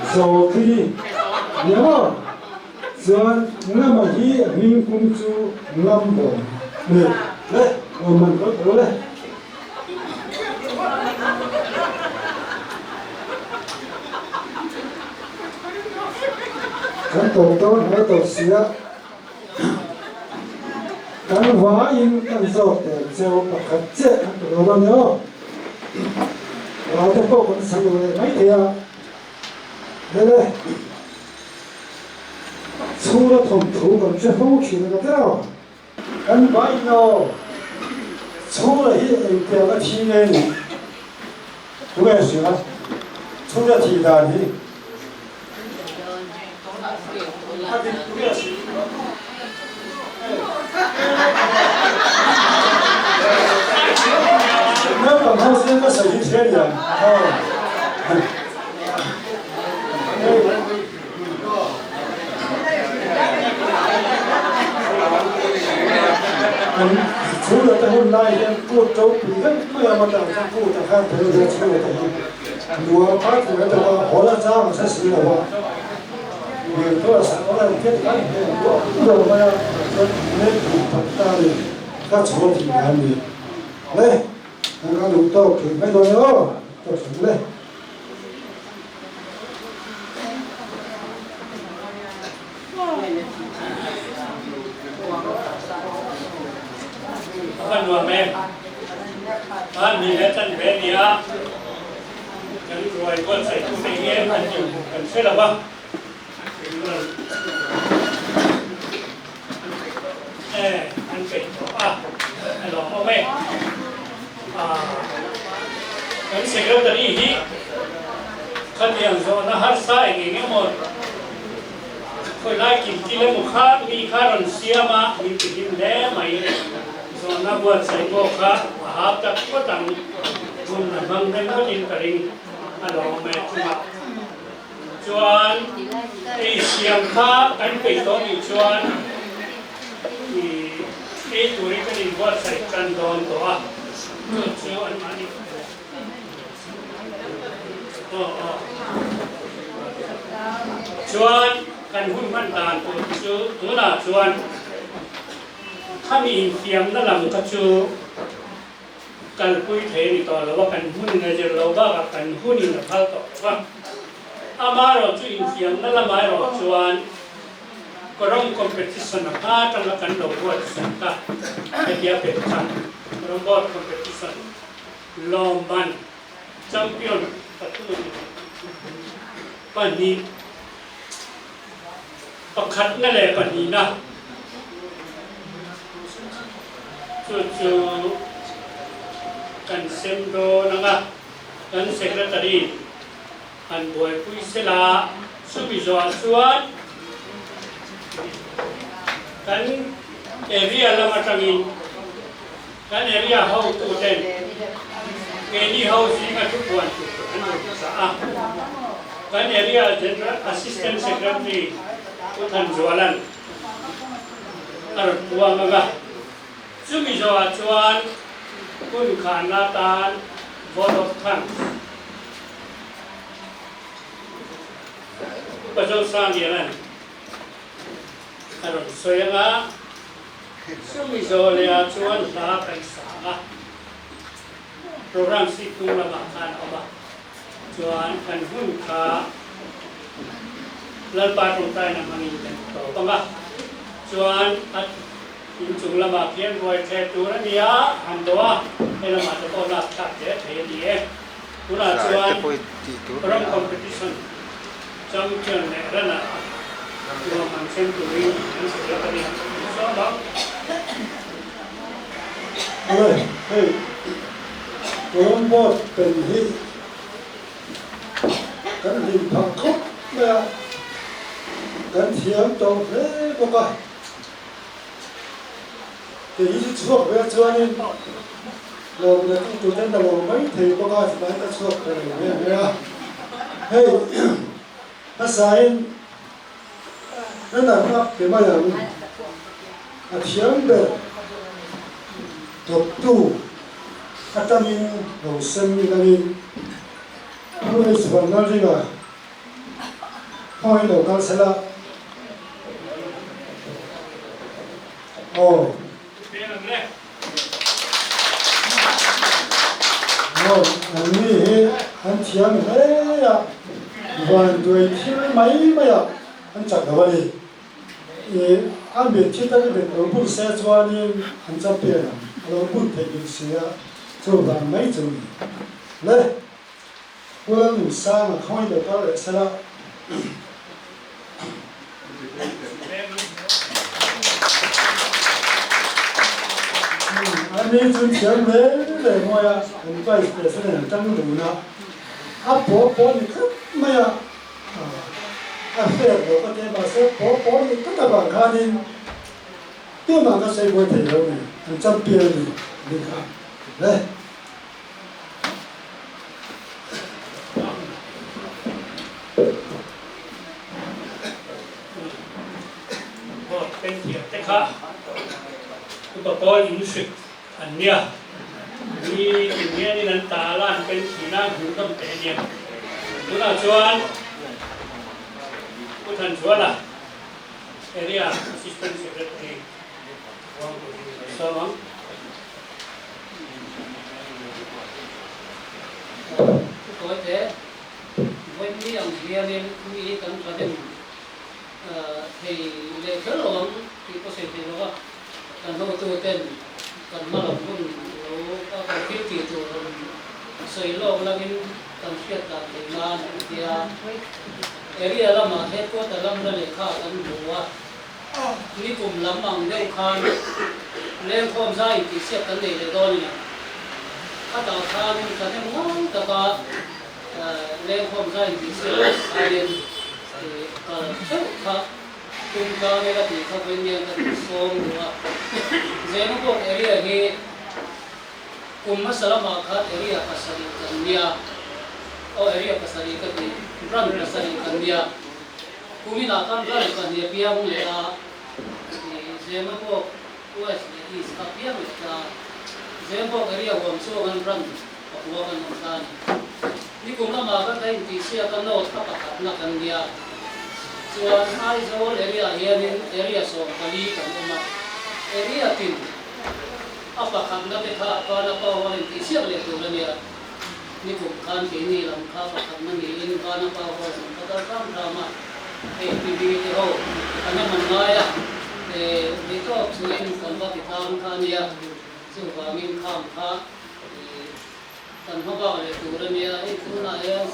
Zo khi ni maw? Chuan Ngama hi a hming pum chu Ngam bawm ni le, bawm man kal tho le. Kan tawp dawn hnai tawh sia. Kan vaiin kan zawk der cheu pakhat chiah kan ti lo a ni aw. Rate pawh kan sa lo leh mai thei a. Hele, chhura thawmthu kan hre fo thin a ka ti lo. Kan vaiin aw, chhura hi engtiang a thi nge ni? Tunge hria? Chhura thih dan hi. Naupang ho chu ka sawi hi hria lian An chhungte te hun lai hian kut ropui vek mai a mata chuan kut ah khan phel ve chhungte hi Nuam a ti mai tawh a, hawl a chang a hre si lo a, Lirthur a sak awm em khian kan hmel buah buah mai a, chuan mek duh tak ta ni, ka chhaw tih dan ni le, kan ka duh tawk thei mai dawn e aw, ka thleng le. A va nuam em? Mahni leh chan ve nia kan ruai buatsaih-tute hi em an tih hmuh kan hre lo va, e an peih tawh a, a lawmawm e. Kan secretary hi khatiang zawhna harsa eng eng emaw Khawilai kimkil emaw kha mi kha rawn siam a, min ti hlim hle mai. Zawhna buatsaih pawh kha a hau tak phawt ang, hun a hmang reng ngawtin ka ring a lawm e chungah. Chuan ei siam kha kan peih tawh nih chuan. Ei turin kan inbuatsaih tan dawn tawh a, chu chu anmahni aw aw chuan kan hun hman dan tur chu tunah chuan khami infiamna lam kha chu kalpui thei a ni tawh lo a, kan hmunin a zir lo bakah kan hunin a phal tawh lo va. Amaherawhchu infiamna lamah erawh chuan Kawrawng competition a hma atanga kan lo buatsaih a, hetia pek kha Kawrawng board competition lawmman champion pathum a ni. Pahnih, pakhatna leh pahnihna chu chu kan sem dawn ang a, kan secretary han buaipui sela, chumi zawhah chuan kan area lam atangin kan area hotuten keini ho zinga thupuan tur an rawn chah a, kan area General Assistant Secretary Pu Thanzuala'n a rawn puang ang a, chumi zawhah chuan hun khanna atan vote of thanks Upa Zosangliana'n a rawn sawi ang a. Chumi zawh leh ah chuan hla kan sa a, program seat hnung lamah khan a awm a, chuan kan hun kha Lalpa tawngtaina hmangin kan tawp ang a, chuan a inchung lamah khian ruai thleh tur a ni a, han dawh a, he lamah te pawh lak thlak hle thei a ni e. Tunah chuan ram competition champion leh runner up nuam an thleng turin an sawi lawk a ni. Sawm ang. Awle, hei Rawng board pen hi kan hlim phah khawp mai a, kan thiam tawh hle bawk a. Kei hi chu chhuak ve chuanin Lawm leh tih tur ten ka lo mai thei bawk a, chuvangin ka chhuak ta lo nghe nghe a. Hei hmasain runner up pe mai ang, a thiam ber tawptu atangin lo sem ilangin Pu H Vanlalringa khawngaih lo kal sela aw. Aw, an ni hi an thiam hle a, vanduai thil mai mai ah an chak lo a ni. I a mit thi tak i bet lo bun se chuanin an champion ang, a lo bun theih bik si a, chuvang mai chu ni. Le, Pu Lalnunsanga khawngaih lo kal leh sela. A ni chu thiam hle hle mawi a, kan vice president an tang dun a, a paw paw ni tlat mai a, a hriat loh ka tia mahse paw paw ni tlat avang khanin tumah ka sawi buai thei lo ni, an champion a ni a ni kha le. Vote pen thiam te kha upa pawl in hrik an nia. Mi tin hianin an ta la an pen thin a, hmuh nawm teh a nia. Tunah chuan Pu Thanzuala, Area Assistant Secretary Sawm ang. Thukawi te, vawiin ang hianin mi hi kan tha deuh thei leh kher lo ang tih pawh sawi thei lo a, kan hotu ten kan hma lam hun lo a kan thil tih tur rawn sawi lawk langin kan hriat dan theih nan an ti a. Area lamah headquarter lam la lehkha kan hmu a. Nikum lam ang deuh khan lengkhawm zai intihsiak kan nei leh dawn nia. Khatah khan thahnem ngai taka lengkhawm zai intihsiak aiin kal theuh kha tum tlang ila tih kha vawiin ka tih sawm duh a. Zemabawk area hi kum hmasa lamah khan area pasarih kan nia, aw area pasarih ka ti, branch pasarih kan nia. Kuminah khan ral pahnih a piang leh a, Zemabawk West leh East kha piang leh ta. Zemabawk area huam chhuak an ran pakua kan awm ta a ni. Nikum lamah kan la intihsiak a North a pakhatna kan nia. Chuan Aizawl area ah hianin area 14 kan awm a, area tin a pakhatna te kha Vana Power intihsiak leh tur a nia. Nikum khan keini lam kha pakhatna niin Vana Power lam kha kal hram hram a, hei PB te ho kan la man ngai a, eh tawk chuin kan va ti tlang kha a nia, chuvangin khang kha ih kan hma bak leh tur a nia, hei tunah hian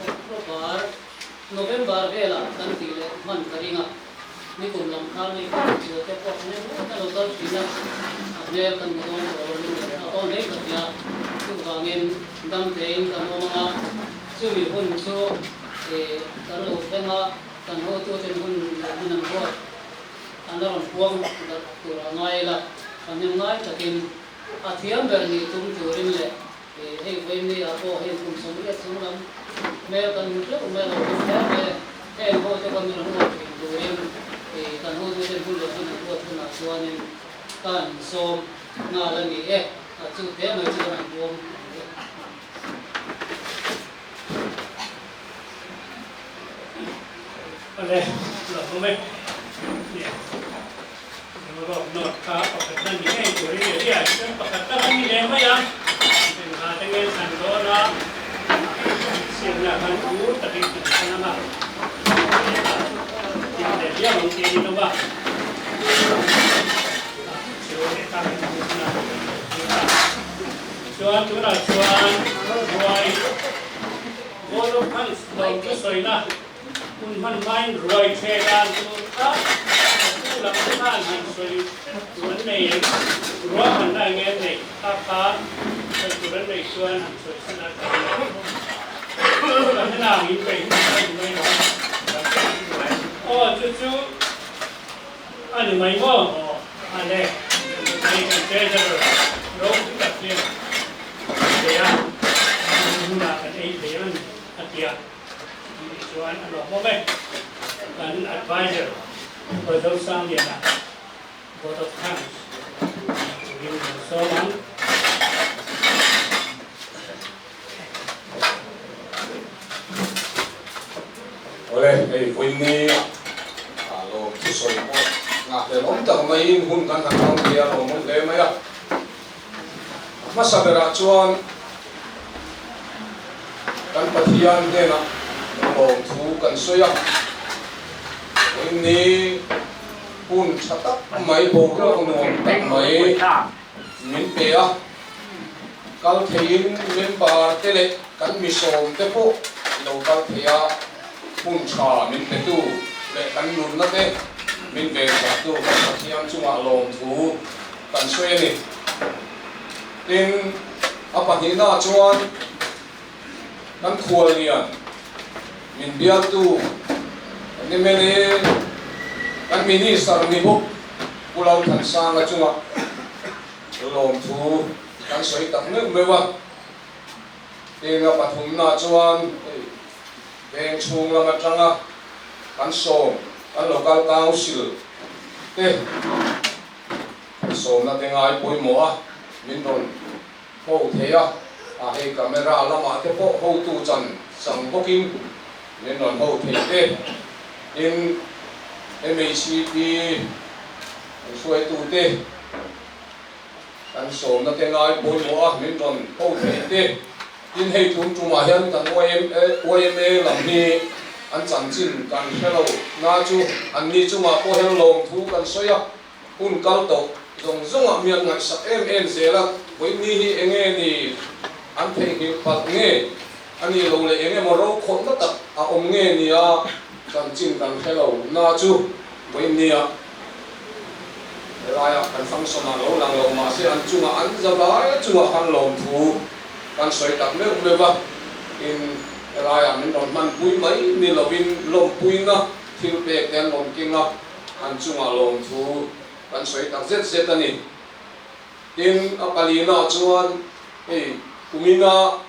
October, November velah kan tih leh hman ka ring a, nikum lam khan hei kan inchhuah te pawh hmel kan lo kal thin a, a hmel kan hmu dawn tawh lo lung leh a dawn hle ka ti a, chuvangin dam tein kan awm ang a, chumi hun chu ih kan lo thleng a, kan hotuten hun leh hmun an ruat an la rawn puang darh tur a ngai ila, kan hnem ngai takin a thiam ber nih tum turin leh Hei vawiin ah pawh hei kum 80 chung lam hmel kan hmu tleuh mai lo hlim hle mai e. Heng ho te kha min rawn uar thin turin kan hotute hun leh hun an ruat hunah chuanin kan insawm nghal a ni e. A chu te mai chu kan han puang ang e. Awle, lo hmu mai. Nia. Europe North kha pakhat na ni ngei turin area ah chuan pakhat tak a ni leh mai a, engha te nge thlan dawn a, siamna khan ur takin kan thlan ang a, thil leh viau ang tih a ni lo va, chu leh tak in hmu hun a ni ta. Chuan tunah chuan ruai Board of Thanks lawm chu sawina. Hun hman hmain ruai che dan tur kha a tu lam te khan han sawi tur an nei em? Ruahmanna eng nge an neih kha kha sawi tur an neih chuan han sawi san a tha hle. Kan hena ang in peih hun kha ni mai lo. Aw chu chu a ni mai maw? A le, hei kan treasurer ropui tak hian a nei a, hun hunah kan ei thei ang a ti a. Tih chuan a lawmawm e. Kan adviser Bazo Sangliana vote of thanks turin kan sawm ang. Awle, hei vawiin a lawm thusawi pawh nghahhlel awm tak maiin hun kan han hmang thei a lawmawm hle mai a. A hmasa berah chuan kan Pathian hnenah lawmthu kan sawi a, Vawiinni hun tha tak mai, boruak nuam tak mai min pe a, kal theiin member te leh kan misawm te pawh lo kal thei a, hun tha min petu leh kan nunna te min venchahtu kan Pathian chungah lawmthu kan sawi a ni. Tin, a pahnihnaah chuan kan khuallian min bialtu kan mla, kan Minister ni bawk Pu Lalthansanga chungah lawmthu kan sawi tak meuh meuh a. Tin, a pathumnaah chuan hei veng chhung lam atanga kan sawm kan Local Council te, Sawmna te ngai pawimawh a, min rawn ho thei a, a hei camera lamah te pawh hotu chan chang bawkin min rawn ho thei te. Tin, MHCP an hruaitute kan sawmna te ngai pawimawh a, min rawn ho thei te. Tin, hei tun tumah hian kan YMA lam hi an chanchin kan hre lo na chu anni chungah pawh hian lawmthu kan sawi a. Hun kal tawh zawng zawngah mi an ngaihsak em em zel a, vawiin hi eng nge ni an theihnghilh palh nge a nih loh leh eng emaw rokhawlhna tak a awm nge nia chanchin kan hre lo na chu vawiin nia helaiah kan function ah lo lang lo mahse an chungah an za vai a chungah khan lawmthu kan sawi tak meuh meuh a, tin helaiah min rawn hmanpui mai ni lovin lawmpuina thil pek te an rawn keng a. An chungah lawmthu kan sawi tak zet zet a ni. Tin, a palina chuan hei kumina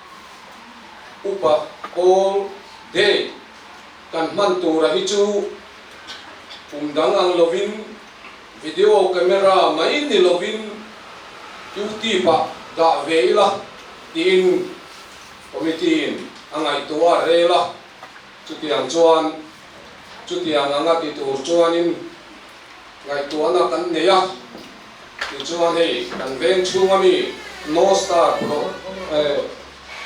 Upa Pawl Day kan hman tura hi chu kum dang ang lovin Video camera mai ni lovin YouTube ah dah ve ila tiin committee in a ngaihtuah a rel a, chutiang chuan chutiang anga ti tur chuanin ngaihtuahna kan nei a, tichuan hei kan veng chhunga mi No Star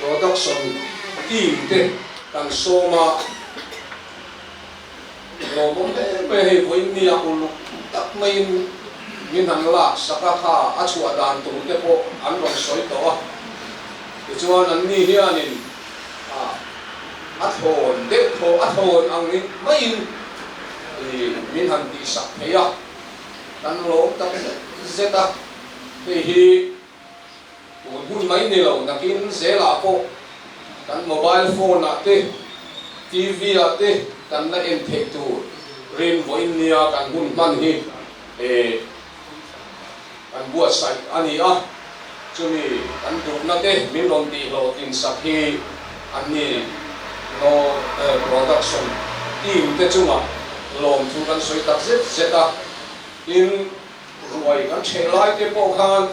Production team te kan sawm a. Lawmawm hle mai hei vawiin nia uluk tak maiin min han lak sak a kha a chhuah dan tur te pawh an rawn sawi tawh a, tichuan an ni hianin a thlawn deuh thaw a thlawn ang maiin min han tih sak thei a, kan lawm tak zet zet a, hei hi Tun hun mai ni lo nakin zelah pawh kan mobile phone ah te, TV ah te kan la en theih tur rin vawiin nia kan hun hman hi kan buatsaih a ni a, chumi kan duhna te min rawn tih hlawhtlin sak hi an ni no production team te chungah lawmthu kan sawi tak zet zet a, tin. Ruai kan chheh lai te pawh khan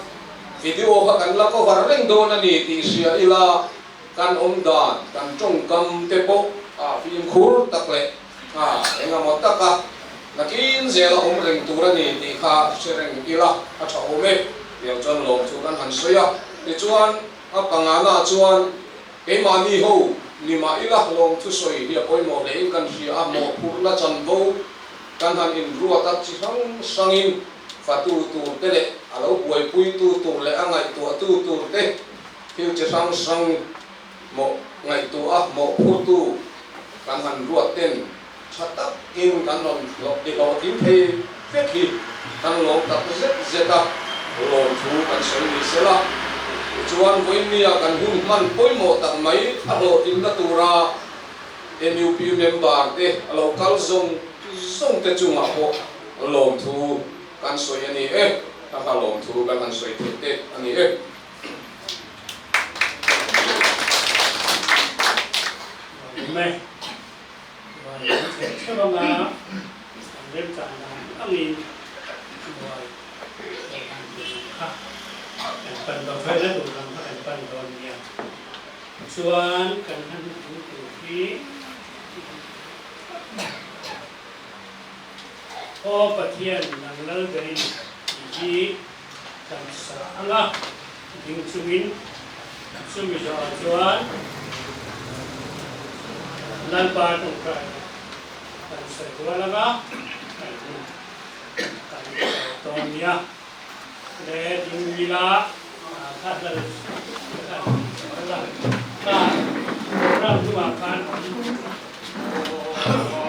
video kha kan la cover reng dawn a ni tih hria ila kan awm dan, kan tawngkam te pawh a fimkhur tak leh a eng emaw taka nakin zel a awm reng tur a ni tih kha hre reng ila a tha awm e tiang chuan lawm chu kan han sawi a. Tichuan a pangana chuan keimahni ho ni mah ila lawmthusawi hi a pawimawh hlein kan hria a, mawhphurhna chanvo Kan han inruat a, chi hrang hrangin fatu tur te leh a lo buaipuitu tur leh a ngaihtuahtu tur te thil chi hrang hrang mawh ngaihtuah a mawhphurtu kan han ruat ten tha takin kan rawn hlawhtling thei vek hi kan lawm tak zet zet a, lawmthu kan sawi ni sela. Tichuan vawinia kan hun hman pawimawh tak mai a hlawhtlinna tura NUP member te a lo kal zawng zawng te chungah pawh lawmthu kan sawi a ni e, ka hla lawmthu kan han sawi theih te a ni e. Lawm e, buai kan thlen theuh anga kan remchang dan angin buai leh dan tur lam kha kan pan dawn, hruaina tur lam kha kan pan dawn nia. Chuan kan han hmu tur hi Aw Pathian nang lal berin tih hi kan sa ang a, ding chungin chumi zawhah chuan Lalpa tawngtaina kan sawi rual ang a, kan hun kan sawi tawn nia. Le ding ila kha lal kha ram hnungah khan awm.